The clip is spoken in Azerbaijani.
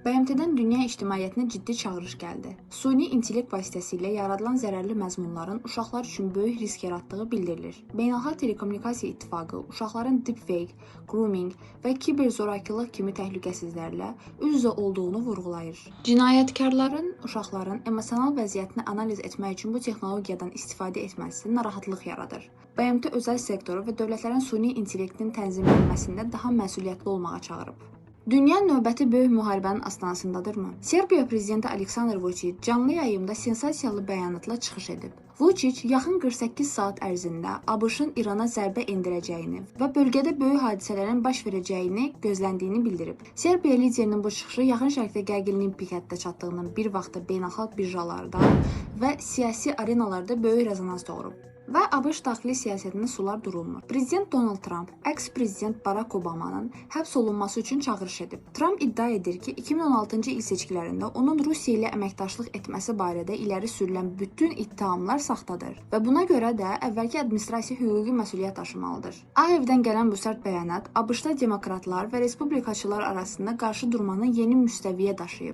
BMT-dən dünya ictimaiyyətinə ciddi çağırış gəldi. Süni intellekt vasitəsilə yaradılan zərərli məzmunların uşaqlar üçün böyük risk yaratdığı bildirilir. Beynəlxalq Telekommunikasiya İttifaqı uşaqların deepfake, grooming və kiber zorakılıq kimi təhlükəsizlərlə üz-üzə olduğunu vurğulayır. Cinayətkarların uşaqların emosional vəziyyətini analiz etmək üçün bu texnologiyadan istifadə etməsi narahatlıq yaradır. BMT özəl sektoru və dövlətlərin süni intellektin tənzimlənməsində daha məsuliyyətli olmağa çağırıb. Dünya növbəti böyük müharibənin astanasındadırmı? Serbiya prezidenti Aleksandr Vučić canlı yayımda sensasiyalı bəyanatla çıxış edib. Vučić yaxın 48 saat ərzində ABŞ-ın İrana zərbə endirəcəyini və bölgədə böyük hadisələrin baş verəcəyini gözləndiyini bildirib. Serbiya liderinin bu çıxışı Yaxın Şərqdə gərginliyin pik həddə çatdığının bir vaxtda beynəlxalq birjalarda və siyasi arenalarda böyük rezonans doğurub. Və ABŞ daxili siyasətində sular durulmur. Prezident Donald Tramp əks-prezident Barack Obamanın həbs olunması üçün çağırış edib. Tramp iddia edir ki, 2016-cı il seçkilərində onun Rusiya ilə əməkdaşlıq etməsi barədə iləri sürülən bütün ittihamlar saxtadır və buna görə də əvvəlki administrasiya hüquqi məsuliyyət daşımalıdır. Ağ Evdən gələn bu sərt bəyanat ABŞ-da demokratlar və respublikaçılar arasında qarşı durmanı yeni müstəviyə daşıyıb.